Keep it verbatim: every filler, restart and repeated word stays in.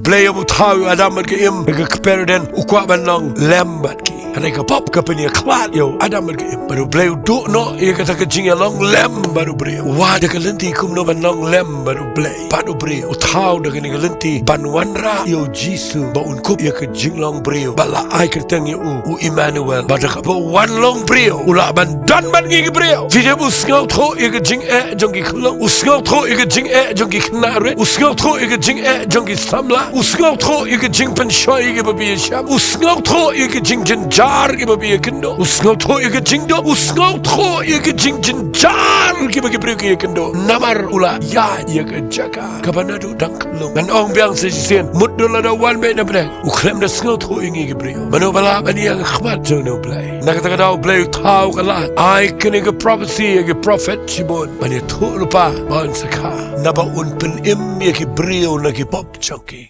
Blei haba u thaw ïa u Adam bad ka Im ha ka kper Eden, u kwah ban long lem bad ki. Hynrei ka pop ka pynïakhlad ïa u Adam bad ka Im. Bad U Blei u duh noh ïa kata ka jingïalong lem bad u briew. Wad da ka lynti kumno ban long lem bad U Blei bad u briew. U thaw da kane ka lynti ban wanrah ïa u Jisu ba un kup ïa ka jinglong briew. Ba la ai kyrteng ïa u, u Immanuel. Ba da kaba u wan long briew, u lah ban don bad ngi ki briew. Te dei ba u sngewthuh ïa ka jingeh jong ki khyllung, u sngewthuh ïa ka jingeh jong ki khynnah rit, u sngewthuh ïa ka jingeh jong ki samla, u sngewthuh ïa ka jingpynshoi ïa kiba phi ïashem, u sngewthuh ïa ka jingjynjar kiba phi ïakynduh, u sngewthuh ïa ka jingduk, u sngewthuh ïa ka jingjynjar kiba ki briew ki ïakynduh. Namar u la ïaid ïa ka jaka kaba naduh dang khyllung. Ngan ong biang sa shisien, mutdur lada u wan beit na bneng, u khlem da sngewthuh ïa ngi ki briew. Mano ba lah ban ïeng ha khmat jong U Blei? Na kata ka daw U Blei u thaw ka lad, ai kane ka prophecy ïa ki prophet shibun ban ïathuh lypa ba un sa kha, naba un pynim ïa ki briew na ki pop jong ki.